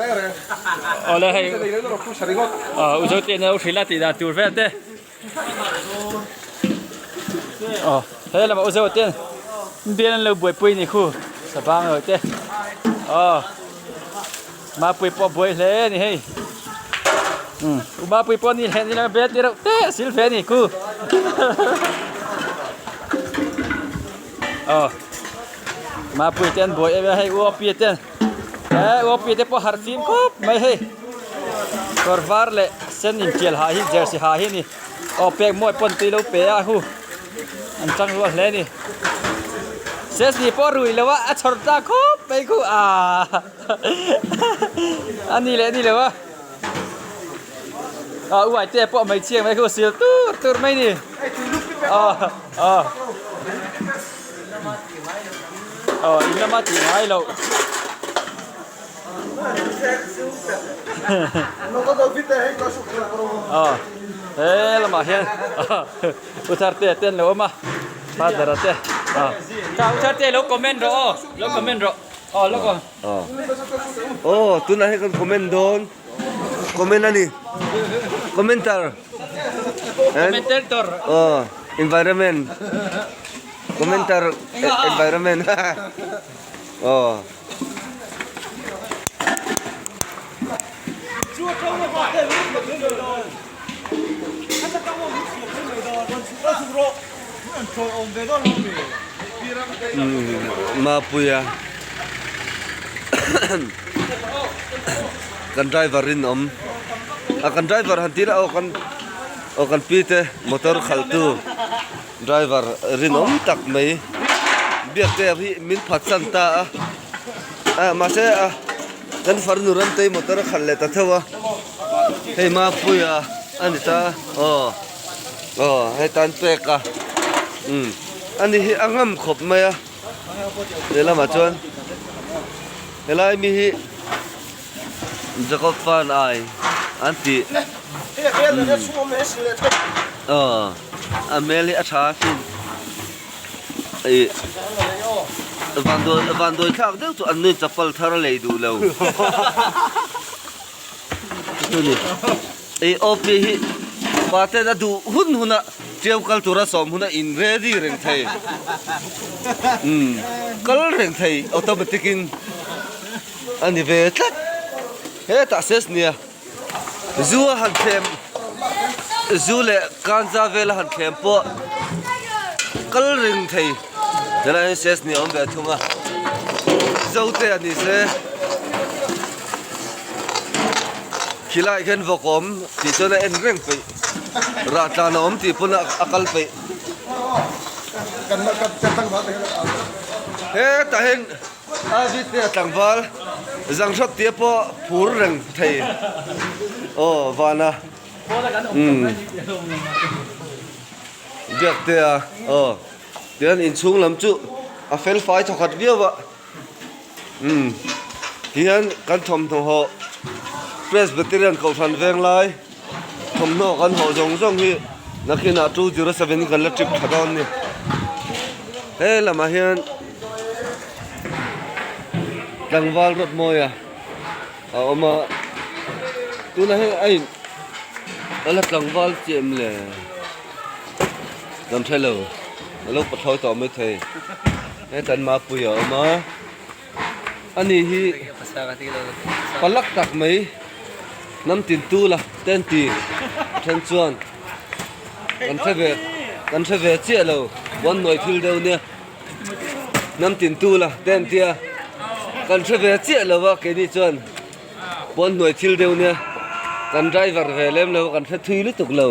Awle hei U Zote in a lo hrilh a tih dan tur vel te. Aw he lamah U Zote in bial an lo buaipui a ni khu sabang lo te. Aw Mapui pawh a buai hle a ni hei. U Mapui pawh ni leh ni lo bel ti reuh te a sil ve a ni khu. Aw Mapui te an buai em em a hei U Api te he U Api te pawh harh fim khawp mai hei kawr var leh sen intial ha hi jersey ha hi a ni aw pek mawi pawn tui lo pe a hu an tang rual hle a ni sesni pawh a rui lo a a chhawr ta khawp mai khu aaa a ni leh a ni lo a ah uai te pawh mai chiang mai khu sil tur tur mai ni aw aw aw in lama tih ngai loh aw he lamah hian u tharte te an lo awm a father a te aw u tharte lo comment rawh aw lo comment rawh aw lo aw aw tunah hian kan comment dawn. Comment a ni. Commenter. Commentator. Oh, environment. Commenter environment. Oh. Mapuia kan driver in awm a kan driver han tih lah aw kan aw kan pi te motor khalh tu driver rinawm tak mai biak te hi min phatsan ta a ah mahse a kan farnu ramtei motor a khalh leh ta theuh a hei Mapuia a ni ta aw. Aw hei tan pek a umm ani hi a ngam khawp mai a lehlamah chuan helai mi hi Jacob fan ai an tih aw a hmel hi a tha a sin ih vanduai vanduai thlak deuh chu an nui chapal thar a lei duh lo chu ni. Ei OP hi pa ten a duh hun hun a ṭiau kal tura sawm hun a in ready reng thei umm kal reng thei automatic in a ni ve tlat hetah ses nia zu a han thlem zu leh kanza vel a han thlem pawh kal reng thei helaiah hian ses ni a awm ve thung a zote a ni se. Khilaiah khian vawk a awm tih chuan a en reng peih rah tlan a awm tih pawn a kal peih hetah hian a vite a tlangval zanghrawt tih pawh phur reng thei aw vana umm biak te a aw tichuan inchhung lam chu a fel fai thawkhat viau a. Umm tihian kan thawmhnaw hawh Presbyterian kohhran veng lai thawmhnaw kan hawh zawng zawng hi nakinah 207 kan la trip tha dawn a ni he lamah hian tlangval rawt mawi a a awm a tunah hian a in a la tlangval chiah em le kan hre lo a lo pathlawi tawh maithei. Hetan Mapui a awm a, ani hi palak tak mai hnam tin tu la ten ti then chuan kan hre ve kan hre ve chiah lo one nawi thil deuh nia hnam tin tu la ten tia kan hre ve chiah lo a keini chuan pawn hnuai thil deuh nia kan driver ve lem lo kan hre thui lutuk lo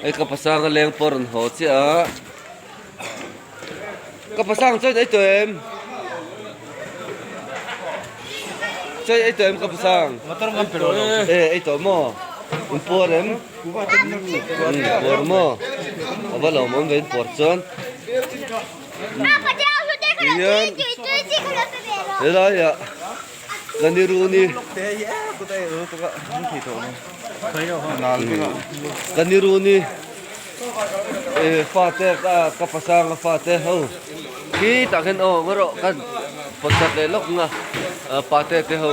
hei ka pasanga leng pawh a rawn haw chiah a. Ka pasang chawi ei tawh em? Chawi ei tawh em ka pasang? E ei tawh maw? In puar em? Puar maw? A va lawm awm ve in puar chuan. Tihian helaiah ka ni runi ka ni runi Eh fate ka pasang a fate ho khi tah khian aw ngaw rawh kan pawt chat leh lawk ang a pate te ho.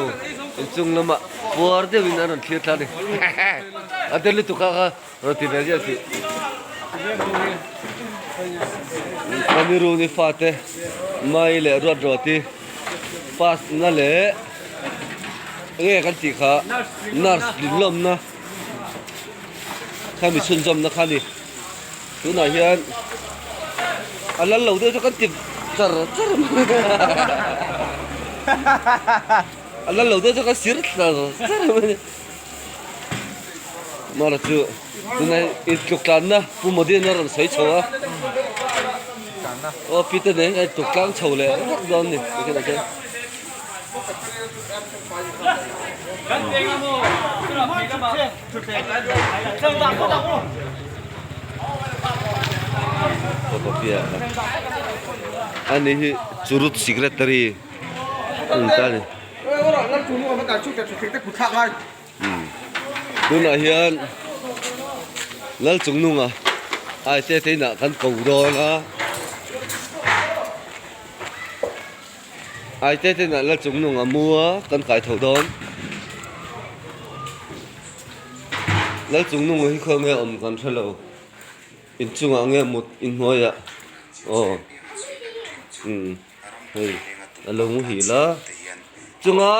Inchung lamah puar deuhin an rawn thlir thla a ni. A den lutuk a kha rawn ti ve ziah tih. Cameroon-i fate Mai leh Ruatruati pass na leh enge kan tih kha nurse rinlawmna kha mi chhunzawmna kha a ni. Tunah hian a lal lo deuh chu kan ti char char mai a lal lo deuh chu kan sir char char mai mara chu tunah intluk tlanna Pu Modi-a'n a rawn sawi chho a aw Peter nen a intluk tlang chho leh vek dawn a ni tikhian a sawi. Ani hi Churut Secretary a ni ta a ni. Tunah hian Lalchungnunga aite te inah kan ko dawn a. Aite te inah Lalchungnunga mu a kan kai tho dawn. Lalchungnunga hi khaw nge awm kan hre lo inchungah nge mut inhnuaiah aw umm hei a lo muhil a chunga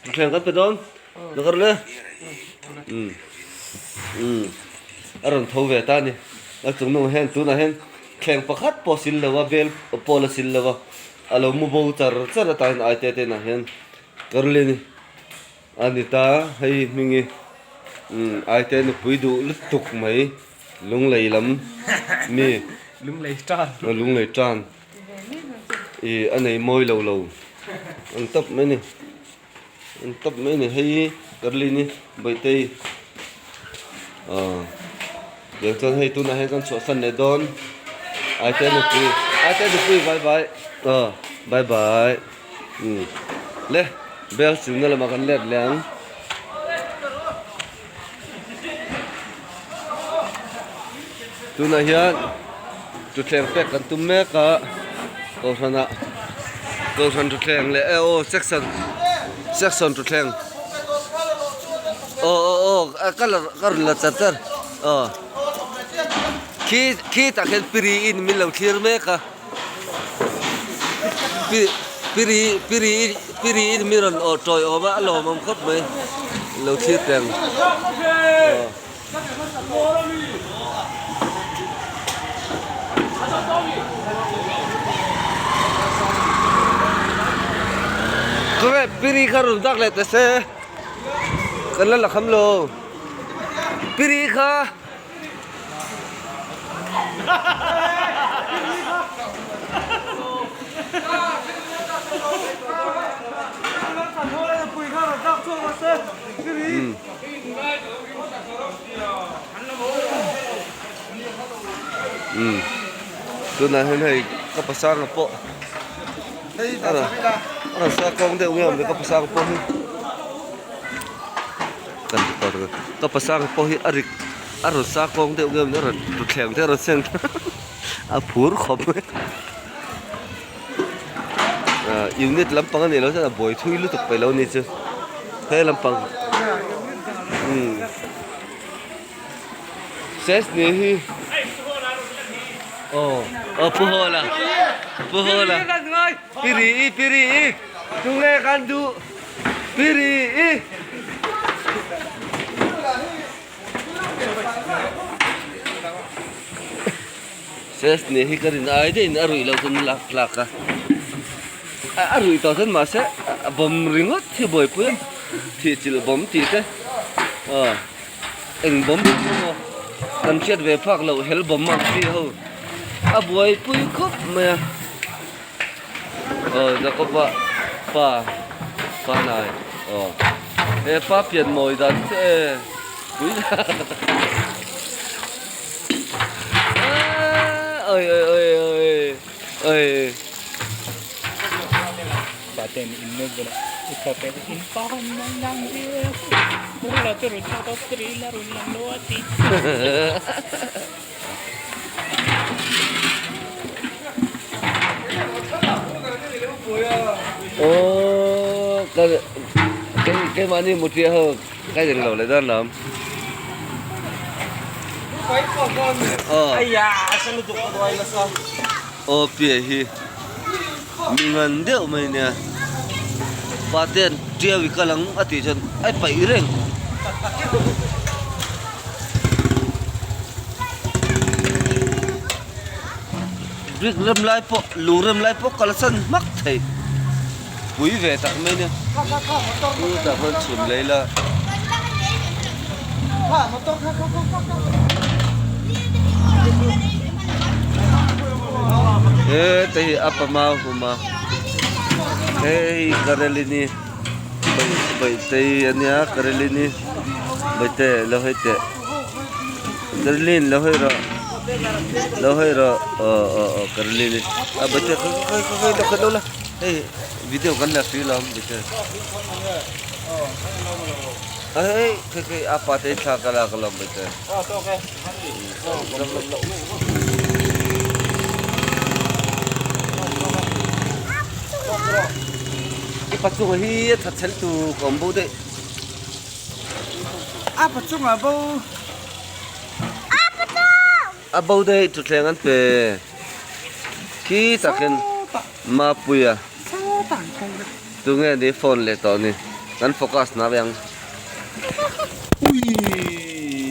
thutthleng kan pe dawn la le umm umm a rawn tho ve ta a ni Lalchungnunga hian tunah hian thleng pakhat pawh a sil lo a bel pawh a la sil lo a a lo mu bo char char a tah hian aite te inah hian Caroline-i. A ni ta, hei hmingi Aite nupui duh lutuk mai Lunglei lam mi Lunglei tan Lunglei tan ih a nei mawi lo lo an tawp mai a ni an tawp mai a ni hei Carlini Bawihtei ah tiang chuan hei tunah hian kan chhuahsan leh dawn Aite nupui Aite nupui bye bye ah bye bye. Umm le bel chungna lamah kan let leh ang. Tunah hian thutthleng pek kan tum mek a kohhranah kohhran thutthleng leh e aw section section thutthleng aw aw aw ka la ka rawn la char char aw khi khi tah khian piri in min lo thlir mek a. Piri piri piri in mi rawn awh tawi awm a a lawmawm khawp mai lo thlir teng aw piri kha rawn dak leh ta se kan la la kham lo piri kha. Umm tunah hian hei ka pasanga pawh a rawn sa kawng deuh nge awm ka pasanga pawh hi. Kan ti tawh tak ka pasang pawh hi a rik a rawn sa kawng deuh nge a rawn thleng te a rawn seng a phur khawp mai ah unit lampang a nih loh chuan a buai thui lutuk peih lo a ni chu he lampang umm ses ni hi aw aw pu hawla pu hawla piri i piri i tunge kan duh. Piri i Ses ni hi ka rin ai deuhin a ruih loh chuan lak tlak a a ruih tawh chuan mahse a bawm ringawt hi buaipui a thih chilh bawm tih te aw eng bawm emaw kan hriat ve phak loh hel bawm ang chi ho a buaipui khawp mai a. Aw Jacob-a pa pa nai aw he pa pian mawi dan chu e pui oi oi oi oi oi Paten in me bula ikate in pa nang nang la tu ru cha to tri la ru la lo ati. Aw. Keimahni mutia ho ka ring lo leh dawn lam. Aw piah hi mi ngan deuh mai nia paten tiau i kal ang a tih chuan a paih reng. Brick rem lai pawh lung rem lai pawh kalsan hmak thei pui ve tak mai nia chutah khuan chhun lei la. Heta hi a pama hum a hei karelini bawihtei ania karelini bawihte lo hawi teh. Carlin lo hawi rawh lo hawi rawh aw aw aw Carlin i a bawihte khawi khawi khawi lo khawi lo la hei video kan la hrih lo bawihte a hei khawi khawi a pa te thla ka lak alawm bawihte i pa chunga hi a that chhel tu ka awm bo daih. A pa chungah bo. A bo daih thutthleng an pe. Khi takin Mapuia tunge ni phone leh tawh ni. Kan focus na ve ang.